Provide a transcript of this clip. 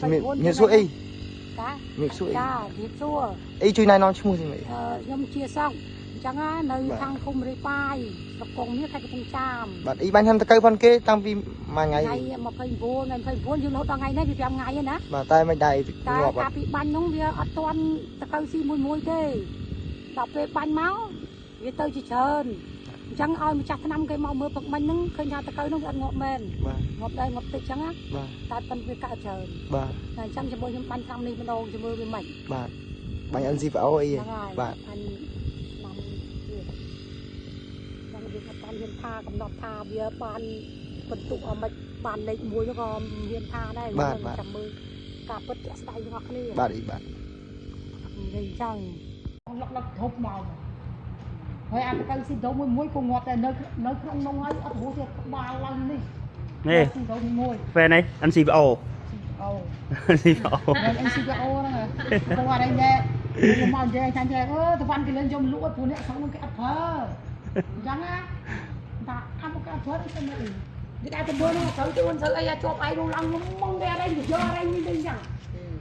ជំរាប 29 ជំរាបសួរអី តា ជំរាបសួរអី ចាជំរាបសួរ អីជួយណែនាំឈ្មោះសិមើល ខ្ញុំជាសុកអញ្ចឹងណានៅ បាទ ខាងឃុំរីប៉ាយស្រុកកងមាសខេត្តកំពង់ចាម បាទអីបាញ់ធ្វើតកៅផនគេតាំងពីមួយថ្ងៃ ថ្ងៃ29ថ្ងៃ29យើងរហូតដល់ថ្ងៃនេះវា5ថ្ងៃហើយណា បាទតែមិនដែរ តែ ងាប់អត់ កាលពីបាញ់នោះវាអត់ទាន់តកៅស៊ីមួយមួយទេដល់ពេលបាញ់មកវាទៅជាច្រើនអញ្ចឹងឲ្យម្ចាស់ឆ្នាំគេមកមើលពឹកមិញហ្នឹងឃើញថាតកៅនោះវាអត់ងាប់មែន បាទ ងាប់ដែរងាប់តិចអញ្ចឹងណា បាទ តែប៉ុនវាកើតច្រើន បាទ តែអញ្ចឹងជាមួយខ្ញុំបាញ់ឆ្នាំនេះម្ដងជាមួយវាមិន បាទបាញ់ NCPO អី ហ្នឹងហើយ បាទ បាញ់ឆ្នាំទៀតខ្ញុំយើងអត់បានហ៊ានថាកំណត់ថាវាបានបន្ទុកឲ្យមិនបានលេខ1នោះក៏ហ៊ានថាដែរចាំមើលការពិតជាក់ស្ដែងទាំងអស់គ្នា បាទអីបាទ និយាយអញ្ចឹងលុកលុកធប់មកហើយអាតកៅស៊ីដូមួយមួយក៏ងាប់តែនៅនៅក្នុងនោះហើយអត់រស់ទេក្បាលឡើងនេះ នេះ ស៊ីដូមួយ ហ្វេននេះ NCPO អូ NCPO មែន NCPO ហ្នឹងហ៎គាត់អីណែមកនិយាយថាចេះអឺតវ៉ាន់គេលេងយកមកលក់ឲ្យព្រោះអ្នកស្រុកនោះគេអត់ប្រើអញ្ចឹងណាថាអាមកគេអត់ប្រើទៅមកអីគេដាក់ទៅមើលនោះត្រូវទៅមិនស្អីអាជាប់ឯងនោះឡើងមុំគេអត់អីយកអីនេះអញ្ចឹង